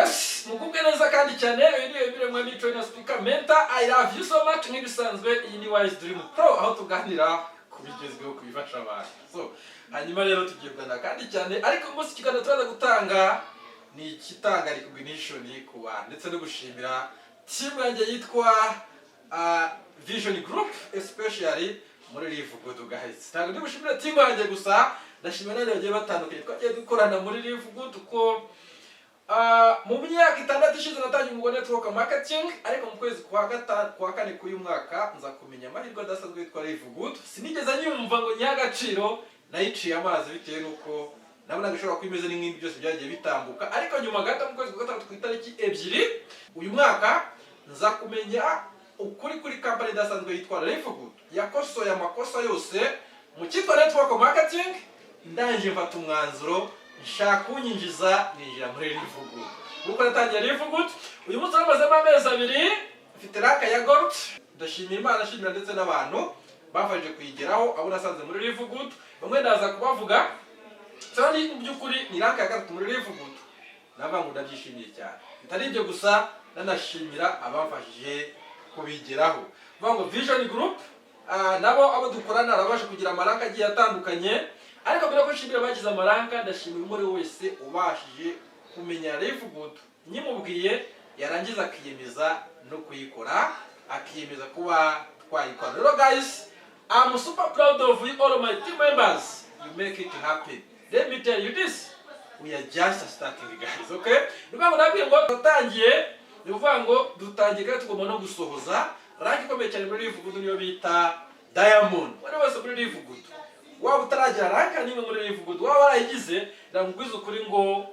Yes, mugubwe neza kandi cyane. Uyu ni Emile Mwami, trainer, speaker, mentor. I love you so much. Nk'ibisanzwe, iyi ni Wise Dream Pro, aho tuganira ku bigezweho, ku bifasha abantu. So hanyuma rero tugiye kuganira kandi cyane, ariko umunsi ikiganiro turaza gutanga ni ikitanga recognition ku bantu ndetse no gushimira team yanjye yitwa Vision Group, especially muri Live Good. Guys, ntabwo ndi bushimire team yanjye gusa, ndashimira n'abandi bagiye batandukanye twagiye dukorana muri Live Good, kuko mu myaka 6 ishize natangiye umwuga wa network marketing, ariko mu kwezi kwa gatanu, kwa kane k'uyu mwaka nza kumenya amahirwe adasanzwe yitwa Live Good. Sinigeze nyumva ngo nyihe agaciro, nayiciye amazi bitewe n'uko nabonaga ishobora kuba imeze n'ibindi byose byagiye bitambuka. Ariko nyuma gato, mu kwezi kwa gatandatu ku itariki 2 uyu mwaka, nza kumenya ukuri kuri company idasanzwe yitwa Live Good, yakosoye amakosa yose mu cyitwa network marketing. Ndangije mfata umwanzuro, nshaka unyinjiza, ninjira muri Live Good. Kuko natangiye Live Good, uyu munsi namazemo amezi 2, mfite rank ya gold. Ndashimira Imana, ashimira ndetse n'abantu bafashije kuyigeraho, abo nasanze muri Live Good. Bamwe ndaza kubavuga. So ni mu by'ukuri ni rank ya gatatu muri Live Good. Navuga ngo ndabyishimiye cyane. Bitari ibyo gusa, nanashimira abamfashije kubigeraho. Vuga ngo Vision Group, nabo abo dukorana arabasha kugira ama rank agiye atandukanye. Ariko mbere ko nshimira abagize ama rank, ndashimira umwe wese ubashije kumenya Live Good nyimubwiye, yarangiza akiyemeza no kuyikora, akiyemeza kuba twayikora. Rero guys, I'm super proud of you, all my team members. You make it happen. Let me tell you this, we are just starting, guys, okay? Ni ukuvuga ngo nabwiye ngo dutangiye, ni ukuvuga ngo dutangiye kandi tugomba no gusohoza. Rank ikomeye cyane muri Live Good niyo bita Diamond. Wari wese muri Live Good, waba utaragira rank n'imwe muri Live Good, waba warayigize, ndamubwiza ukuri ngo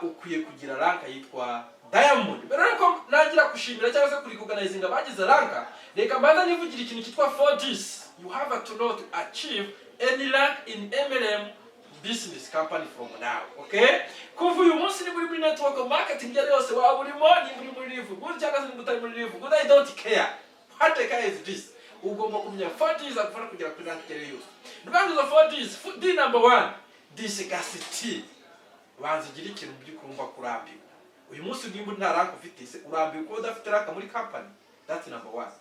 ukwiye kugira rank yitwa Diamond. Mbere yuko nangira gushimira cyangwa se kurecognizinga abagize rank, reka mbanza nivugira ikintu cyitwa 4Ds you have to know to achieve any rank in MLM business company from now, okay? Kuva uyu munsi, niba uri muri network marketing iyo ari yose waba urimo, niba uri muri Live Good cyangwa se niba utari muri Live Good, I don't care. What I care is this: ugomba kumenya 4Ds agufasha kugera kuri rank iyo ari yo yose. Ni ukuvuga ngo izo 4Ds, D number one, disgust. Banza ugire ikintu mu by'ukuri wumva kurambiwe. Uyu munsi nimba nta rank ufite, se urambiwe kuba udafite rank muri company? That's number one.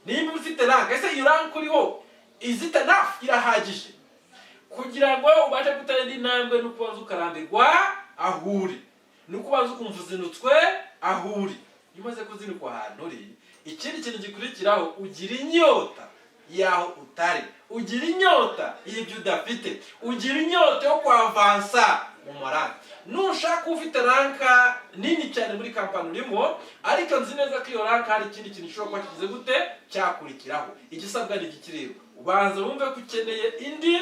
Nimba ufite rank, ese iyo rank uriho, is it enough? Irahagije kugira ngo ubashe gutera indi ntambwe? Ni ukubanza ukarambirwa aho uri, ni ukubanza ukumva uzinutswe aho uri. Iyo umaze kuzinukwa ahantu uri, ikindi kintu gikurikiraho, ugira inyota y'aho utari, ugira inyota y'ibyo udafite, ugira inyota yo kwavansa mu ma rank. Nushaka ufite rank nini cyane muri company urimo, ariko nzi neza ko iyo rank hari ikindi kintu gishobora kuba kigize gute cyakurikiraho. Igisabwa ni iki rero? Ubanza wumve ko ukeneye indi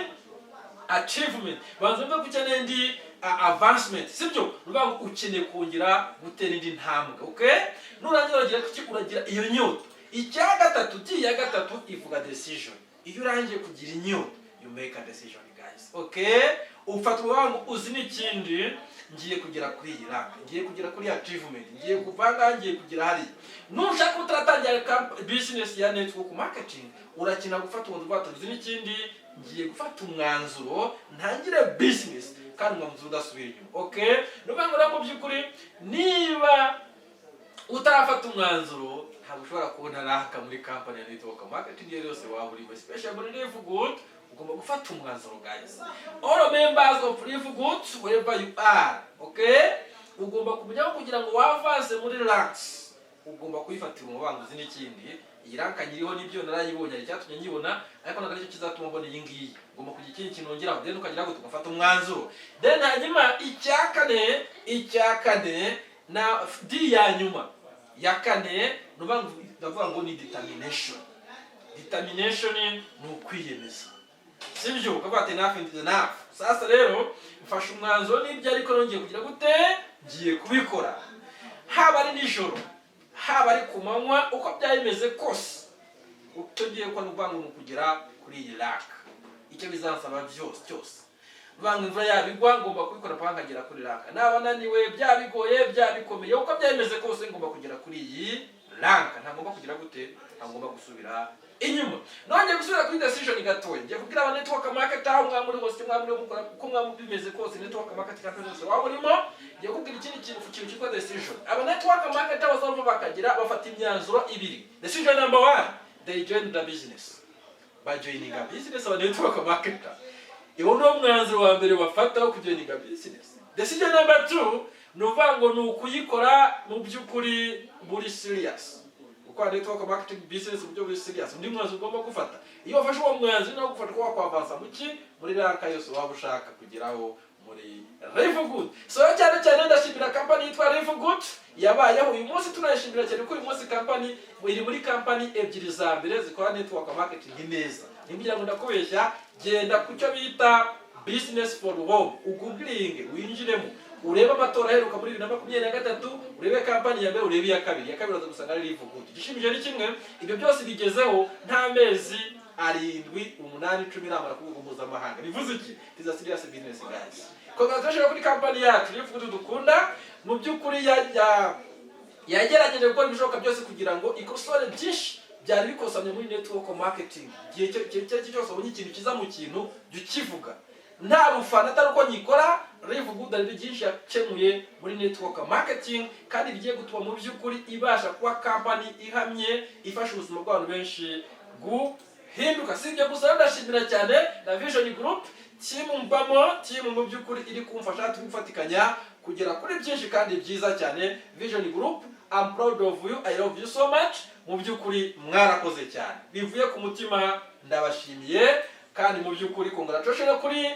achievement, banza wumve ko ukeneye indi advancement, sibyo? Ni ukuvuga ngo ukeneye kongera gutera indi ntambwe, okay? Nurangiza uragira kuki? Uragira iyo nyota. Icya gatatu, D ya gatatu ivuga decision. Iyo urangiye kugira inyota, you make a decision, guys, okay? Ufata umubango, uzi n'ikindi: ngiye kugera kuri iyi rank, ngiye kugera kuri achievement, ngiye kuva ngaha, ngiye kugera hariya. Nushaka utaratangira business ya network marketing, urakina gufata umwanzuro uvuga ati: "Uzi n'ikindi, ngiye gufata umwanzuro ntangire business, kandi umwanzuro udasubira inyuma." Okay, ni ukuvuga ngo rero mu by'ukuri niba utarafata umwanzuro, ntabwo ushobora kubona rank muri company ya network marketing iyo yose waba urimo, especially muri Live Good. Ugomba gufata umwanzuro, guys. All members of Live Good, wherever you are, okay, ugomba kumenya ko kugira ngo wavance muri ranks, ugomba kuyifatira umubano. Uzi n'ikindi, iyi rank nyiriho nibyo, narayibonye, hari icyatumye nyibona, ariko ntabwo aricyo kizatuma mbona iyi ngiyi. Ugomba kugira ikindi kintu wongeraho, then ukagira gute? Ugafata umwanzuro. Then hanyuma icya kane na D ya nyuma ya kane, ni ukuvuga ngo, ndavuga ngo ni determination. Determination ni ukwiyemeza, sibyo? Ukavuga ati: "Enough is enough. Sasa rero mfashe umwanzuro n'ibyo, ariko nongeye kugira gute? Ngiye kubikora." Haba ari nijoro, haba ari ku manywa, uko byaba bimeze kose, icyo ngiye gukora ni ukuvuga ngo ni ukugera kuri iyi rank, icyo bizansaba byose cyose. Kuvuga ngo imvura yabigwa, ngomba kubikora mpaka nkagera kuri rank. Naba naniwe, byaba bigoye, byaba bikomeye, uko byaba bimeze kose, ngomba kugera kuri iyi rank. Ntagomba kugira gute? Ntagomba gusubira inyuma. Nongeye gusubira kuri decision gatoya, ngiye kubwira aba network market aho mwaba muri hose, mwaba muri mukora uko mwaba bimeze kose, network market company zose waba urimo, ngiye kubwira ikindi kintu ku kintu cyitwa decision. Aba network market bazava bakagira bafata imyanzuro ibiri. Decision number one, they join the business. By joining a business, aba network marketer, iwo niwo mwanzuro wa mbere bafata wo kujoininga business. Decision number two ni ukuvuga ngo ni ukuyikora mu by'ukuri buri serious, gukora network marketing business mu buryo buri serious. Undi mwanzuro ugomba gufata, iyo wafashe uwo mwanzuro, ni gufata ko wakwavansa muki muri rank yose waba ushaka kugeraho muri Live Good. So cyane cyane ndashimira company yitwa Live Good yabayeho. Uyu munsi tunayishimira cyane ko uyu munsi company iri muri company ebyiri za mbere zikora network marketing neza. Nimba ngo ndakubeshya, genda ku cyo bita Business for Home, ugooglinge, winjiremo, urebe amatora aheruka muri 2023, urebe company ya mbere, urebe iya kabiri. Iya kabiri uraza gusanga ari Live Good. Igishimije ni kimwe, ibyo byose bigezeho nta mezi 7, 8, 10 iramara ku rwego mpuzamahanga. Bivuze iki? It is a serious business, guys. Congratulations kuri company yacu Live Good dukunda. Mu by'ukuri yagerageje gukora ibishoboka byose kugira ngo ikosore byinshi byari bikosamye muri network marketing. Igihe icyo ari cyo cyose ubonye ikintu kiza mu kintu, jya ukivuga nta bufana, atari uko nyikora. Live Good hari byinshi yakemuye muri network marketing kandi bigiye gutuma mu by'ukuri ibasha kuba company ihamye, ifasha ubuzima bw'abantu benshi guhinduka. Si ibyo gusa, ndashimira cyane na Vision Group team mbamo, team mu by'ukuri iri kumfasha, turi gufatikanya kugera kuri byinshi kandi byiza cyane. Vision Group, I'm proud of you, I love you so much. Mu by'ukuri mwarakoze cyane, bivuye ku mutima ndabashimiye. Kandi mu by'ukuri congratulations kuri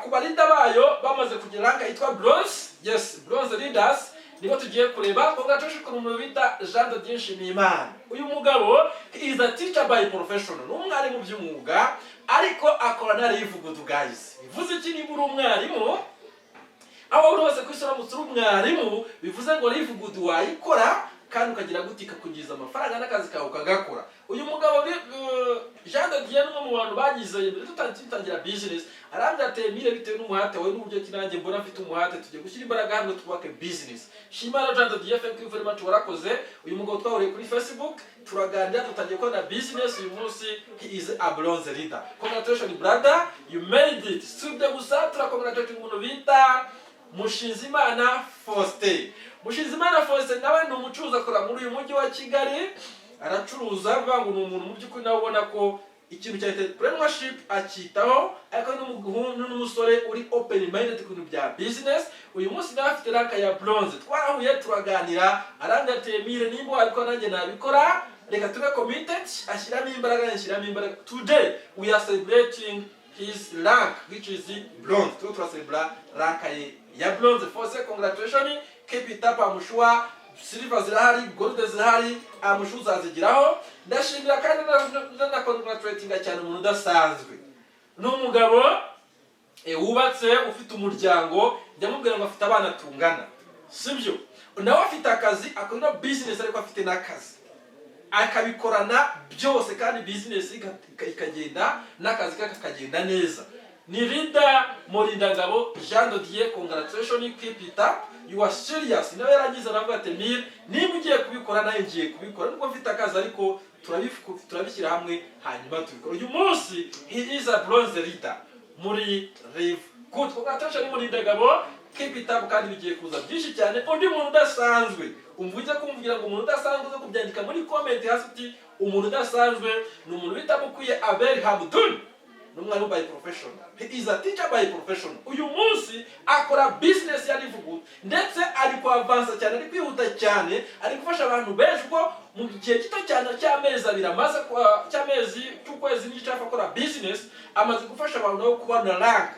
ku baleader bayo bamaze kugira rank yitwa bronze. Yes, bronze leaders nibo tugiye kureba. Congratulations ku muntu bita Jean de Dieu Nshimiyimana. Uyu mugabo is a teacher by profession, ni umwarimu by'umwuga, ariko akora na Live Good, guys. Bivuze iki? Niba uri umwarimu, aho uri hose ku isi, uramutse uri umwarimu, bivuze ngo Live Good wayikora kandi ukagira gute, ikakwinjiriza amafaranga n'akazi kawe ukagakora. Uyu mugabo Jean de Dieu ni umwe mu bantu banyizeye mbere tutangira business. Arambwira ati: "Emile, bitewe n'umuhate wawe n'uburyo ki nanjye mbona mfite umuhate, tugiye gushyira imbaraga hamwe twubake business." Shimara Jean de Dieu, thank you very much, warakoze. Uyu mugabo twahuriye kuri Facebook, turaganira, dutangiye gukora business. Uyu munsi he is a bronze leader. Congratulations, brother, you made it. Si ibyo gusa, turacongratulate umuntu bita Mushinzimana Faustin. Mushinzimana Faustin nawe ni umucuruzi, akora muri uyu mujyi wa Kigali, aracuruza. Bivuga ngo ni umuntu mu by'ukuri nawe ubona ko ikintu cya entrepreneurship acyitaho, ariko n'umusore uri open minded ku bintu bya business. Uyu munsi nawe afite rank ya bronze. Twarahuye, turaganira, arambwira ati: "Emile, nimba wabikora nanjye nabikora, reka tube committed." Ashyiramo imbaraga, ashyiramo imbaraga. Today we are celebrating his rank, which is bronze. Turimo turacelebra rank ye ya bronze. Faustin, congratulations, keep it up. I'm sure silver zirahari, gold zirahari, I'm sure uzazigeraho. Ndashimira kandi na congratulatinga cyane umuntu udasanzwe. Ni umugabo wubatse, ufite umuryango. Ndamubwira ngo afite abana tungana, sibyo? Nawe afite akazi, akora ino business, ariko afite n'akazi, akabikorana byose, kandi business ikagenda n'akazi ke kakagenda neza. Ni leader Murindangabo Jean de Dieu. Congratulations, keep it up, you are serious. Nawe yarangiza aravuga ati: "Emile, niba ugiye kubikora nawe ngiye kubikora, nubwo mfite akazi, ariko turabishyira hamwe hanyuma tubikora." Uyu munsi he is a bronze leader muri Live Good. Congratulations, Murindangabo, keep it up, kandi bigiye kuza byinshi cyane. Undi muntu udasanzwe, umva ujya kumubwira ngo umuntu udasanzwe, uza kubyandika muri comment hasi uti umuntu udasanzwe ni umuntu bita Mukwiye Abel Hamdun. Ni umwarimu by profession, he is a teacher by profession. Uyu munsi akora business ya Live Good, ndetse ari kuavansa cyane, ari kwihuta cyane, ari gufasha abantu benshi, kuko mu gihe gito cyane cy'amezi 2 amaze cy'amezi, cy'ukwezi n'igice hafi akora business, amaze gufasha abantu nabo kubona rank,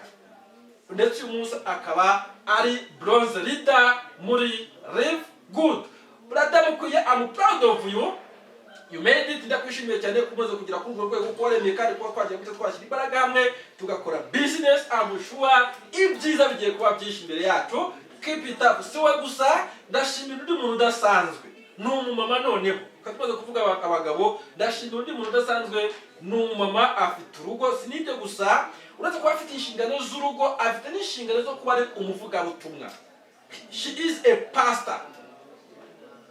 ndetse uyu munsi akaba ari bronze leader muri Live Good. Brother Mukwiye, I'm proud of you, you made it. Ndakwishimiye cyane ko umaze kugera kuri urwo rwego, kuko waremeye kandi kuba twagiye gute twashyira imbaraga hamwe tugakora business. I'm sure ibyiza bigiye kuba byinshi imbere yacu. Keep it up. Si we gusa, ndashimira undi muntu udasanzwe, ni umumama. Noneho tukaba tumaze kuvuga abagabo, ndashimira undi muntu udasanzwe, ni umumama, afite urugo. Si n'ibyo gusa, uretse kuba afite inshingano z'urugo, afite n'inshingano zo kuba ari umuvugabutumwa. She is a pastor,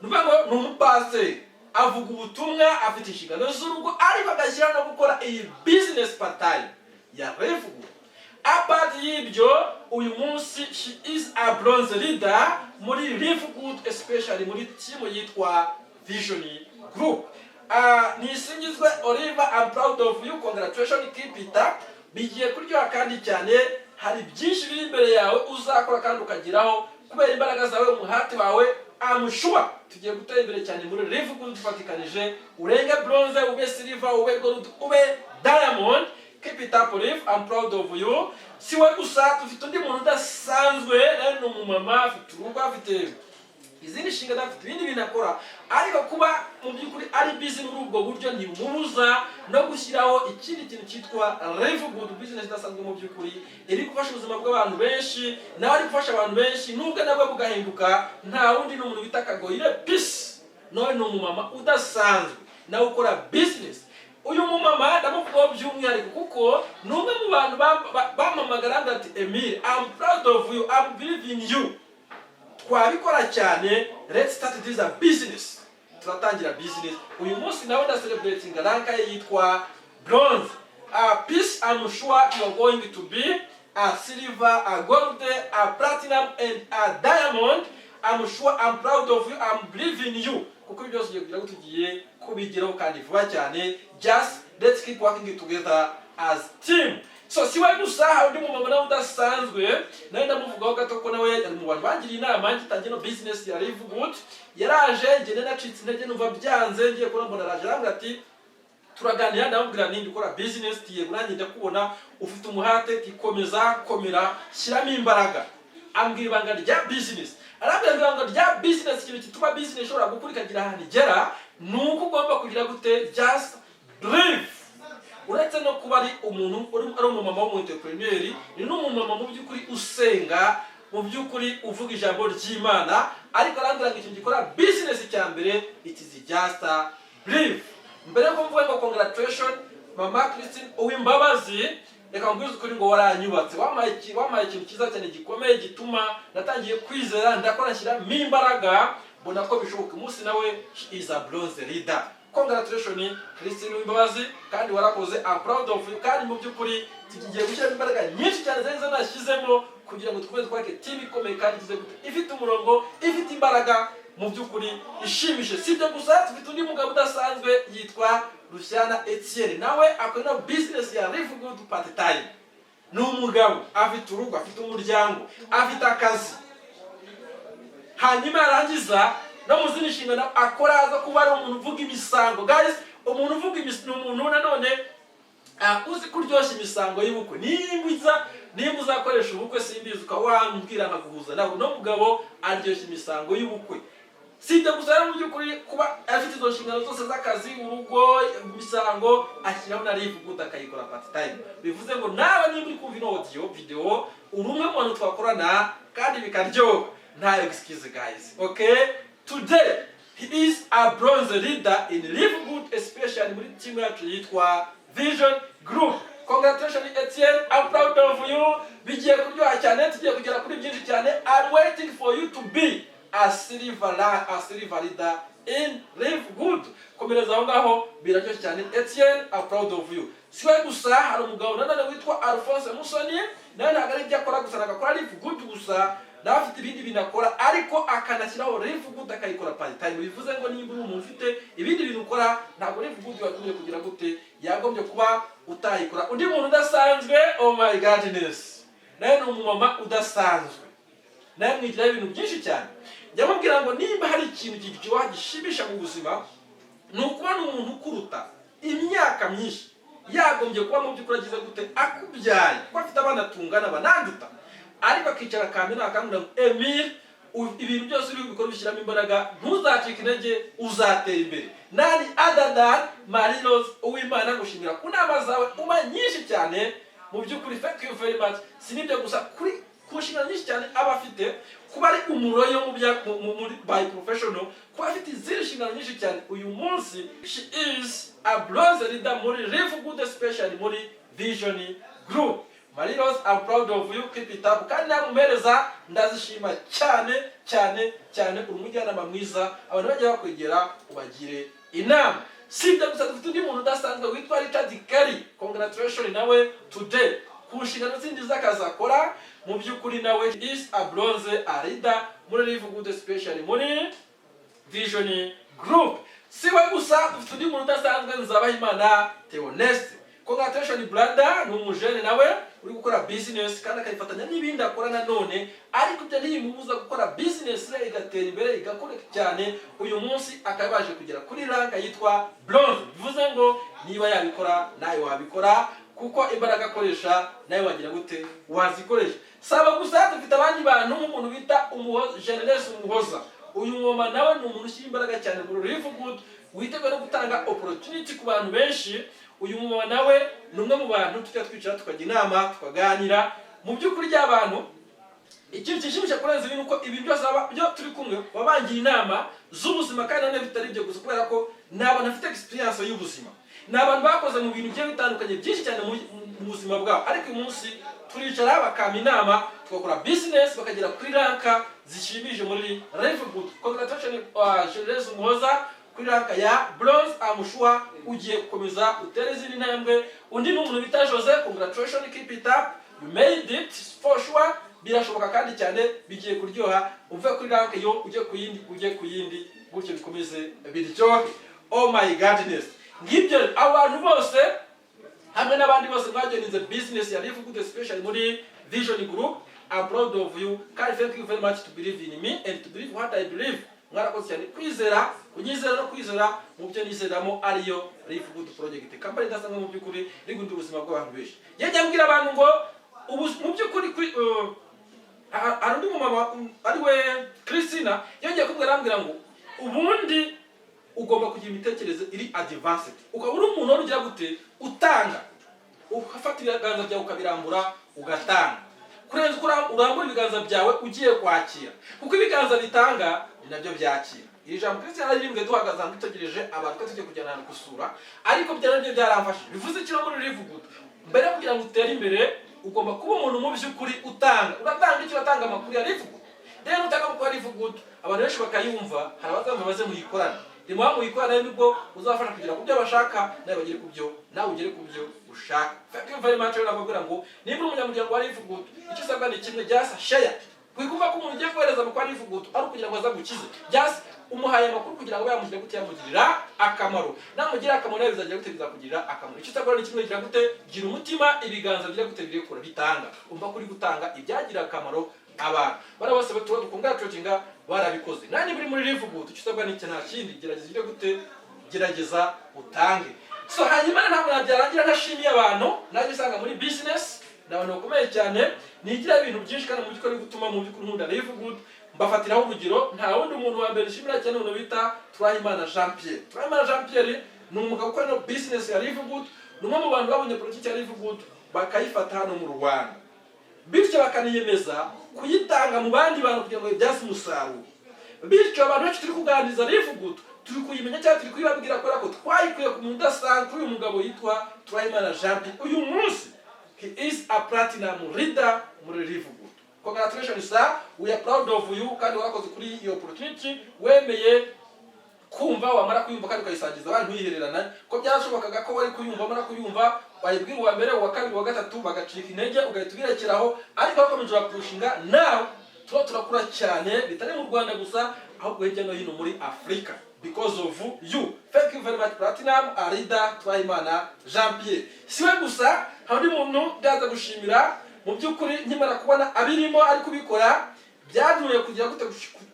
ni ukuvuga ngo ni umupasiteri. Avuga ubutumwa, afite inshingano z'urugo, ariko agashyiraho no gukora iyi business part time ya LiveGood. Apart y'ibyo, uyu munsi she is a bronze leader muri LiveGood, especially muri team yitwa Vision Group. Nisingizwe Oliver, I'm proud of you. Congratulations, keep it up. Bigiye kuryoha kandi cyane. Hari byinshi biri imbere yawe uzakora kandi ukageraho kubera imbaraga zawe, umuhati wawe. I'm sure tugiye gutera imbere cyane muri LiveGood dufatikanije, urenge bronze, ube silver, ube gold, ube diamond. Keep it up, Olive, I'm proud of you. Si we gusa, dufite undi muntu udasanzwe. Nawe ni umumama, afite urugo, afite izindi nshingano, afite ibindi bintu akora, ariko kuba mu by'ukuri ari busy muri ubwo buryo ntibimubuza no gushyiraho ikindi kintu cyitwa LiveGood, business idasanzwe mu by'ukuri iri gufasha ubuzima bw'abantu benshi. Nawe ari gufasha abantu benshi, nubwo nabwo bugahinduka. Nta wundi, ni umuntu bita Kagoyire Peace. Nawe ni umumama udasanzwe, nawe ukora business. Uyu mumama ndamuvugaho by'umwihariko kuko ni umwe mu bantu bampamagara ati: "Emile, I'm proud of you, I'm believe in you, twabikora cyane, let's start this a business." Turatangira business. Uyu munsi nawe ndacelebratinga rank ye yitwa bronze. Peace, I'm sure you are going to be a silver, a gold, a platinum and a diamond. I'm sure, I'm proud of you, I'm believe in you, kuko ibyo byose ugiye kugira ngo tugiye kubigeraho kandi vuba cyane. Just let's keep working together as team. So si we gusa, hari undi mumama nawe udasanzwe, nawe ndamuvugaho gato ko nawe ari mu bantu bangiriye inama ngitangiye no business ya Live Good. Yaraje, ngende nacitse intege, numva byanze, ngiye kubona mbona araje, arambwira ati, turaganira, ndamubwira nti ndikora business, yego nanjye ndakubona ufite umuhate, tikomeza, komera, shyiramo imbaraga. Ambwira ibanga rya business. Arambwira ngo ibanga rya business, ikintu gituma business ishobora gukura ikagira ahantu igera, ni uko ugomba kugira gute? Just believe. Uretse no kuba ari umuntu ari umumama w'umu entrepreneur, ni n'umumama mu by'ukuri usenga, mu by'ukuri uvuga ijambo ry'Imana. Ariko arambwira ngo ikintu gikora business cya mbere, it is just believe. Mbere yuko mvuga ngo congratulation Mama Christine Uwimbabazi, reka mbwize ukuri ngo waranyubatse, wampaye ikintu cyiza cyane gikomeye gituma natangiye kwizera, ndakora, nshyiramo imbaraga, mbona ko bishoboka. Umunsi nawe she is a bronze leader. Congratulations, Christine Uwimbabazi, kandi warakoze. I'm proud of you. Kandi mu by'ukuri tugiye gushyiramo imbaraga nyinshi cyane zari zanashyizemo kugira ngo dukomeze twubake team ikomeye kandi igize gute, ifite umurongo, ifite imbaraga, mu by'ukuri ishimishije. Si ibyo gusa, dufite undi mugabo udasanzwe yitwa Rushyana Etienne. Nawe akora ino business ya Live Good part time. Ni umugabo, afite urugo, afite umuryango, afite akazi, hanyuma yarangiza no mu zindi nshingano akora aza kuba ari umuntu uvuga imisango. Guys, umuntu uvuga imisango ni umuntu nanone uzi kuryoshya imisango y'ubukwe. Nimba uzakoresha ubukwe, simbizi, ukaba wambwira nkaguhuza nawe. Uno mugabo aryoshya imisango y'ubukwe. Si ibyo gusa rero, mu by'ukuri kuba afite izo nshingano zose z'akazi, urugo, imisango, ashyiraho na Live Good akayikora part time. Bivuze ngo nawe niba uri kumva ino audio, video, uri umwe mu bantu twakorana kandi bikaryoha. Nta excuse, guys. Okay, today he is a bronze leader in Live Good, especially muri team yacu yitwa Vision Group. Congratulations, Etienne, I'm proud of you. Bigiye kuryoha cyane, tugiye kugera kuri byinshi cyane. I'm waiting for you to be a silver leader in Live Good. Komereza aho ngaho, biraryoshye cyane. Etienne, I'm proud of you. Si we gusa, hari umugabo nanone witwa Alphonse Musoni. Nawe ntabwo ari ibyo akora gusa, ntabwo akora Live Good gusa, nawe afite ibindi bintu akora, ariko akanashyiraho Live Good akayikora part time. Bivuze ngo nimba uri umuntu ufite ibindi bintu ukora, ntabwo Live Good yagombye kugira gute, yagombye kuba utayikora. Undi muntu udasanzwe, oh my goodness, nawe ni umumama udasanzwe, nawe mwigiraho ibintu byinshi cyane. Njya mubwira ngo nimba hari ikintu kiryoha gishimisha mu buzima, ni ukubona umuntu ukuruta imyaka myinshi, yagombye kuba mu by'ukuri agize gute, akubyaye, kuko afite abana tungana bananduta, ariko akicara akamena akambwira ngo: "Emile, ibintu byose uri bukore ubishyiramo imbaraga, ntuzacike intege, uzatera imbere." None other than Marie Rose Uwimana, ngushimira ku nama zawe uma nyinshi cyane. Mu by'ukuri, thank you very much. Si n'ibyo gusa, kuri ku nshingano nyinshi cyane aba afite, kuba ari umulawyer mu bya muri by professional, kuba afite izindi nshingano nyinshi cyane, uyu munsi she is a bronze leader muri Live Good, especially muri Vision Group. Marie Rose, I'm proud of you, keep it up. Kandi namumereza ndazishima cyane cyane cyane. Uri umujyanama mwiza, abantu bajya bakwegera ubagire Inama. Si ibyo gusa, dufite undi muntu udasanzwe witwa Richard Kelly. Congratulation nawe today ku nshingano zindi z'akazi akora. Mu by'ukuri nawe is a bronze a leader muri Live Good, special muri Vision Group. Si we gusa, dufite undi muntu udasanzwe, Nzabahimana Theoneste. Congratulation, brother. Ni umujene nawe uri gukora business kandi akayifatanya n'ibindi akora nanone, ariko ibyo ntibimubuza gukora business ye igatera imbere, igakora cyane. Uyu munsi akaba yaje kugera kuri rank yitwa bronze. Bivuze ngo niba yabikora, nawe wabikora, kuko imbaraga akoresha nawe wagira gute? Wazikoresha. Saba gusa, dufite abandi bantu nk'umuntu bita Generese Umuhoza. Uyu mama nawe ni umuntu ushyira imbaraga cyane muri Live Good, witeguye no gutanga opportunity ku bantu benshi. Uyu mama nawe ni umwe mu bantu tujya twicara, tukajya inama, tukaganira. Mu by'ukuri ry'abantu, ikintu kishimisha kurenza ibi ni uko ibi byose byo turi kumwe babangira inama z'ubuzima. Kandi nanone bitari ibyo gusa, kubera ko ni abantu bafite experience y'ubuzima, ni abantu bakoze mu bintu bigiye bitandukanye byinshi cyane mu buzima bwabo. Ariko uyu munsi turicara bakampa inama, tugakora business, bakagera kuri rank zishimije muri Live Good. Congratulations, Gereza Umuhoza, kuri rank ya bronze. I'm sure ugiye gukomeza utere izindi ntambwe. Undi ni umuntu bita Jose. Congratulations, keep it up, you made it for sure. Birashoboka kandi cyane, bigiye kuryoha. Uve kuri rank yo ujye ku yindi, ujye ku yindi, gutyo bikomeze biryohe. Oh my goodness! Ngibyo abantu bose hamwe n'abandi bose mwajoininze business ya Live Good, especially muri Vision Group. I'm proud of you kandi thank you very much to believe in me and to believe what I believe. Mwarakoze cyane kwizera, kunyizera no kwizera mu byo nizeramo, ariyo Live Good Project company idasanzwe mu by'ukuri iri guhindura ubuzima bw'abantu benshi. Yajya mbwira abantu ngo ubu mu by'ukuri hari undi mumama ari we Christina yongeye kumbwira, arambwira ngo ubundi ugomba kugira imitekerereze iri advanced, ukaba uri umuntu wari ugira gute? Utanga, ugafata ibiganza byawe ukabirambura ugatanga, kurenza uko urambura ibiganza byawe ugiye kwakira, kuko ibiganza bitanga ni nabyo byakira. Iri jambo Christian yaririmbwe duhagaze ahantu dutegereje abantu ko tugiye kujyana ahantu gusura, ariko bya nabyo byaramfashije. Bivuze iki? Muri Live Good, mbere yo kugira ngo utere imbere, ugomba kuba umuntu mu by'ukuri utanga. Uratanga icyo? Uratanga amakuru ya Live Good. Rero utanga amakuru ya Live Good, abantu benshi bakayumva, hari abazamva baze muyikorane. Nimuba muyikorane, nibwo uzabafasha kugera ku byo bashaka, nawe bagere ku byo, nawe ugere ku byo ushaka. Thank you very much. Rero nakubwira ngo niba uri umunyamuryango wa Live Good, icyo usabwa ni kimwe: just share. Wikumva ko umuntu ugiye kohereza amakuru ya Live Good ari ukugira ngo azagukize. Just umuhaye amakuru kugira ngo yamugire gute? Yamugirira akamaro. Namugira akamaro, nawe bizagira gute? Bizakugirira akamaro. Icyo usabwa ni kimwe: gira gute? Gira umutima, ibiganza bigira gute? Birekura, bitanga. Umva ko uri gutanga ibyagira akamaro abantu. Bariya bose tuba dukongratulatinga barabikoze. Nanjye buri muri Live Good, icyo usabwa ni iki? Nta kindi. Gerageza ugire gute? Gerageza utange. So hanyuma ntabwo nabyarangira ntashimiye abantu nanjye usanga muri business. Ni abantu bakomeye cyane, nigira ibintu byinshi kandi mu by'ukuri gutuma mu by'ukuri nkunda Live Good, mbafatiraho urugero. Nta wundi muntu wa mbere nshimira cyane, umuntu bita Turahimana Jean Pierre. Turahimana Jean Pierre ni umugabo ukora ino business ya Live Good. Ni umwe mu bantu babonye politiki ya Live Good bakayifata hano mu Rwanda, bityo bakaniyemeza kuyitanga mu bandi bantu kugira ngo ibyaze umusaruro. Bityo abantu benshi turi kuganiriza Live Good, turi kuyimenya cyangwa turi kuyibabwira kubera ko twayikuye ku muntu udasanzwe, uyu mugabo yitwa Turahimana Jean Pierre. Uyu munsi he is a platinum leader muri Live Good. Congratulations, sir, we are proud of you. Kandi warakoze kuri iyo opportunity wemeye kumva, wamara kuyumva kandi ukayisangiza abandi, ntuyihererana. Ko byarashobokaga ko wari kuyumva, wamara kuyumva wayibwira uwa mbere, uwa kabiri, uwa gatatu, bagacika intege, ugahita ubirekeraho. Ariko bakomeje bakupushinga, nawe tuba turakura cyane, bitari mu Rwanda gusa, ahubwo hirya no hino muri Afurika because of you. Thank you very much, platinum leader Turahimana Jean Pierre. Si we gusa, hari undi muntu byaza gushimira. Mu by'ukuri nkimara kubona abirimo ari kubikora, byaduye kugira gute?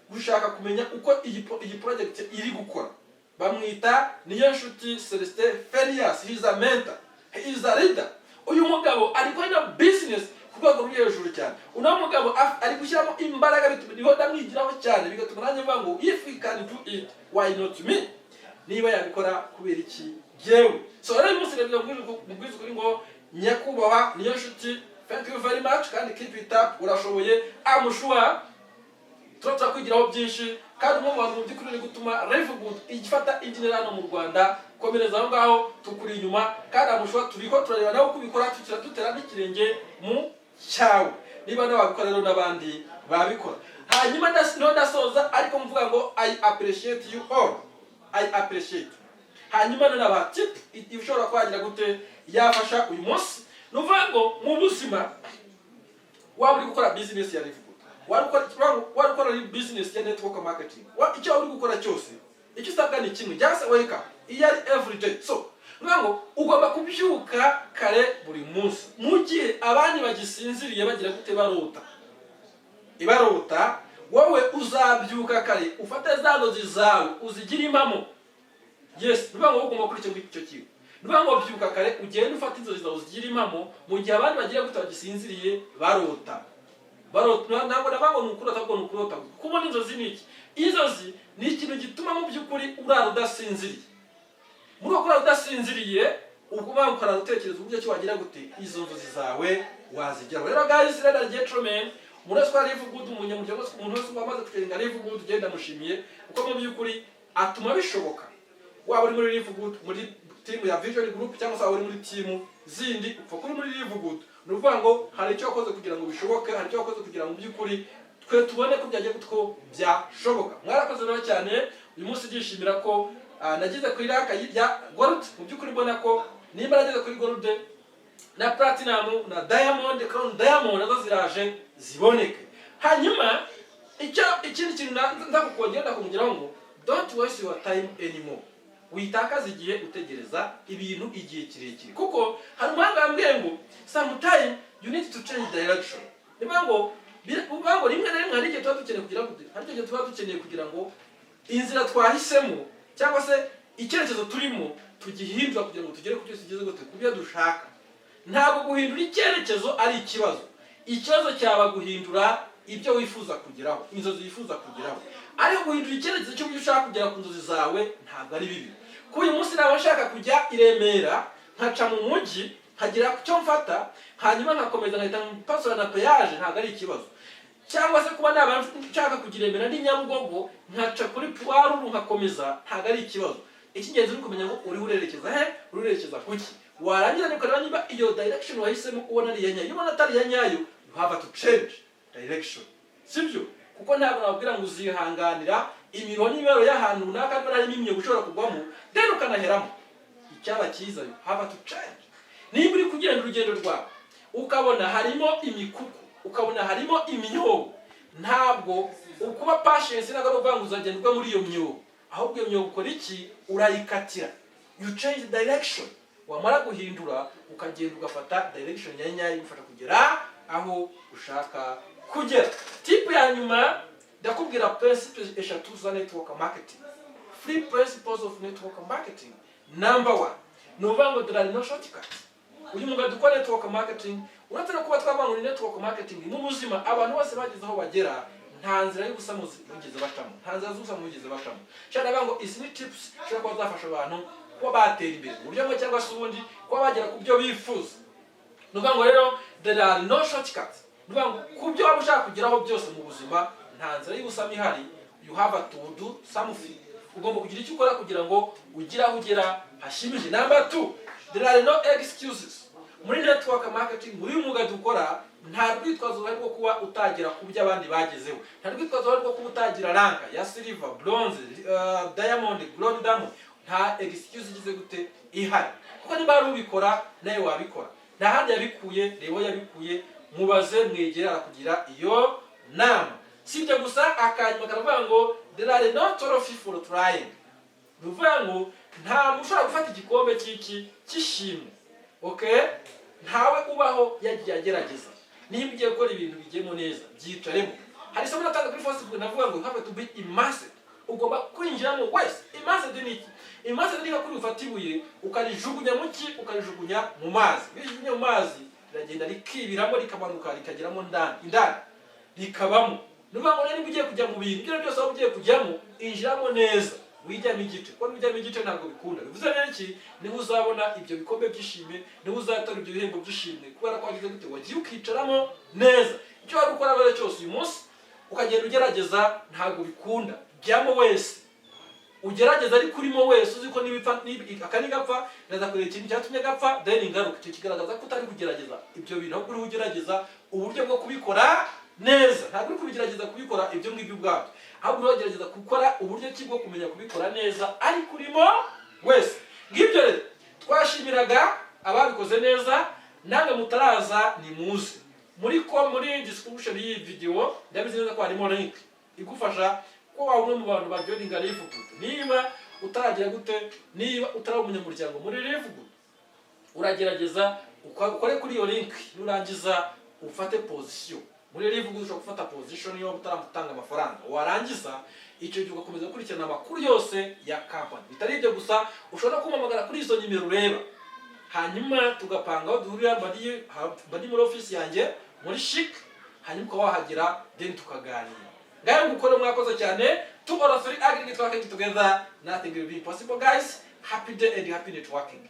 Gushaka kumenya uko iyi project iri gukora. Bamwita Niyo Nshuti Celestin Ferias. He is a mentor, he is a leader. Uyu mugabo ari gukora ino business ku rwego ruri hejuru cyane. Uno mugabo ari gushyiramo imbaraga, bituma niho ndamwigiraho cyane, bigatuma nanjye mvuga ngo if we can do it, why not me? Niba yabikora, kubera iki jyewe? So rero uyu munsi rero mubwiza ukuri ngo nyakubahwa Niyo Nshuti, thank you very much kandi keep it up, urashoboye. I'm sure tuba turakwigiraho byinshi, kandi umwe mu bantu mu by'ukuri uri gutuma Live Good ifata indi ntera hano mu Rwanda. Komereza aho ngaho, tukuri inyuma, kandi I'm sure turiho turareba nawe uko ubikora, tukira dutera n'ikirenge mu cyawe. Niba nawe wabikora rero, n'abandi babikora. Hanyuma niho ndasoza, ariko mvuga ngo I appreciate you all, I appreciate. Hanyuma nanabaha tip ishobora kwagira gute yafasha uyu munsi. Ni ukuvuga ngo mu buzima, waba uri gukora business ya Live Good, wari gukora business ya network marketing, icyo waba uri gukora cyose, icyo usabwa ni kimwe: just wake up iyo ari every day. So ni ukuvuga ngo ugomba kubyuka kare buri munsi mu gihe abandi bagisinziriye, bagira gute, barota ibarota. Wowe uzabyuka kare, ufate za nzozi zawe uzigire impamo. Yes, ni ukuvuga ngo wowe ugomba gukora icyo ngicyo kintu. Ni ukuvuga ngo byuka kare, ugende ufate inzozi zawe uzigire impamo mu gihe abandi bagira gute, bagisinziriye, barota barota. Ntabwo navuga ngo ni ukurota, ahubwo ni ukurota. Kubona inzozi ni iki? Inzozi ni ikintu gituma mu by'ukuri urara udasinziriye. Muri uko kurara udasinziriye, ukuvuga ngo ukarara utekereza uburyo ki wagira gute izo nzozi zawe wazigeraho. Rero guys, rero gentlemen, umuntu wese ukora Live Good, umunyamuryango wese, umuntu wese wamaze kujoininga Live Good, ugenda mushimiye kuko mu by'ukuri atuma bishoboka. Waba uri muri Live Good, muri team ya Vision Group, cyangwa se waba uri muri team zindi, upfa kuri muri Live Good, ni ukuvuga ngo hari icyo wakoze kugira ngo bishoboke, hari icyo wakoze kugira ngo mu by'ukuri twe tubone ko byagiye ko byashoboka. Mwarakoze rero cyane. Uyu munsi ndishimira ko nageze kuri rank ya gold. Mu by'ukuri mbona ko nimba nageze kuri gold na platinum na diamond, crown diamond nazo ziraje ziboneke. Hanyuma icyo ikindi kintu nza kukongera, ndakongeraho ngo don't waste your time anymore. Witakaza igihe utegereza ibintu igihe kirekire, kuko hari umuhanga wambwiye ngo sometime you need to change direction. Ni ngo bivuga ngo rimwe na rimwe hari igihe tuba dukeneye kugira ngo hari igihe tuba dukeneye kugira ngo inzira twahisemo cyangwa se icyerekezo turimo tugihindura kugira ngo tugere ku byo tugeze gute, ku byo dushaka. Ntabwo guhindura icyerekezo ari ikibazo. Ikibazo cyaba guhindura ibyo wifuza kugeraho, inzozi wifuza kugeraho. Ariko guhindura icyerekezo cy'uburyo ushaka kugera ku nzozi zawe ntabwo ari bibi. Kuba uyu munsi naba nshaka kujya i Remera, nkaca mu mujyi, nkagira icyo mfata, hanyuma nkakomeza nkahita mpasura na péage, ntabwo ari ikibazo. Cyangwa se kuba naba nshaka kujya i Remera ndi Nyabugogo, nkaca kuri puwaruru nkakomeza, ntabwo ari ikibazo. Icy'ingenzi ni ukumenya ngo uriho urerekeza he, uri urerekeza kuki. Warangiza ukareba niba iyo direction wahisemo ubona ari iya nyayo. Iyo ubona atari iya nyayo, you have to change direction, sibyo? Kuko ntabwo nababwira ngo uzihanganira imiruho n'imibabaro y'ahantu runaka niba harimo imyobo ushobora kugwamo, then ukanaheramo. Icyaba cyiza, you have to change. Niba uri kugenda urugendo rwawe ukabona harimo imikuku, ukabona harimo imyobo, ntabwo ukuba patience, ntabwo ari ukuvuga ngo uzagenda ugwa muri iyo myobo. Ahubwo iyo myobo ukora iki? Urayikatira, you change direction. Wamara guhindura, ukagenda ugafata direction ya nyayo igufasha kugera aho ushaka kugera. Tip ya nyuma, ndakubwira principles eshatu za network marketing, three principles of network marketing. Number one, ni ukuvuga ngo there are no shortcuts. Uyu mwuga dukora, network marketing, uretse no kuba twavuga ngo ni network marketing, mu buzima abantu bose bageze aho bagera nta nzira y'ubusamuzi bigeze bacamo, nta nzira z'ubusamu bigeze bacamo. Nshaka ndavuga ngo izi ni tips zishobora kuba zafasha abantu kuba batera imbere mu buryo bumwe cyangwa se ubundi, kuba bagera ku byo bifuza. Ni ukuvuga ngo rero there are no shortcuts. Ni ukuvuga ngo ku byo waba ushaka kugeraho byose mu buzima, nta nzira y'ubusamo ihari. You have to do something. Ugomba kugira icyo ukora kugira ngo ugire aho ugera hashimishije. Number two, there are no excuses. Muri network marketing, muri uyu mwuga dukora, nta rwitwazo ruhari rwo kuba utagera ku byo abandi bagezeho. Nta rwitwazo ruhari rwo kuba utagira rank ya silver, bronze, diamond, gold diamond. Nta excuse igize gute ihari, kuko niba hari ubikora, nawe wabikora. Nta handi yabikuye, reba aho yabikuye, mubaze, mwegere, arakugira iyo nama. Si ibyo gusa, akanyuma karavuga ngo there are no trophy for trying. Ni ukuvuga ngo nta muntu ushobora gufata igikombe cy'iki, cy'ishimwe, okay? Ntawe ubaho yagiye agerageza. Niba ugiye gukora ibintu, bigemo neza, byicaremo. Hari isomo natanga kuri Facebook, navuga ngo you have to be immersed. Ugomba kwinjiramo wese. Immersed ni iki? Immersed ni nka kuri ufata ibuye ukarijugunya mu ki, ukarijugunya mu mazi. Iyo urijugunya mu mazi, riragenda rikibiramo, rikamanuka, rikageramo ndani indani, rikabamo. Ni ukuvuga ngo rero niba ugiye kujya mu bintu ibyo ari byo byose waba ugiye kujyamo, injiramo neza, wijyamo igice, kuko nujyamo igice ntabwo bikunda. Bivuze rero iki? Niho uzabona ibyo bikombe by'ishimwe, niho uzatora ibyo bihembo by'ishimwe, kubera ko wagize gute, wagiye ukicaramo neza. Icyo wari gukora rero cyose uyu munsi ukagenda ugerageza, ntabwo bikunda. Jyamo wese, ugerageza, ariko urimo wese, uzi ko nibipfa aka nigapfa, ndaza kureba ikintu cyatumye gapfa, then ingaruka. Icyo kigaragaza ko utari kugerageza ibyo bintu, ahubwo uriho ugerageza uburyo bwo kubikora neza. Ntabwo uri kubigerageza kubikora ibyo ngibyo ubwabyo, ahubwo uriho ugerageza gukora uburyo ki bwo kumenya kubikora neza, ariko urimo Wese. Ngibyo rero, twashimiraga ababikoze neza. Namwe mutaraza, ni muze muri ko muri description y'iyi video. Ndabizi neza ko harimo link igufasha ko waba umwe mu bantu bajoininga LiveGood. Niba utaragira gute, niba utaraba umunyamuryango muri LiveGood, uragerageza ukore kuri iyo link. Nurangiza ufate position muri LiveGood. Ushobora gufata position niba utaramutanga amafaranga. Warangiza icyo gihe ugakomeza gukurikirana amakuru yose ya company. Bitari ibyo gusa, ushobora no kumpamagara kuri izo nimero ureba, hanyuma tugapanga aho duhurira. Mba ndi muri office yanjye muri CHIC, hanyuma ukaba wahagera, then tukaganira. Ngayo ngukore. Mwakoze cyane. Two or three agree networking together, nothing will be impossible. Guys, happy day and happy networking.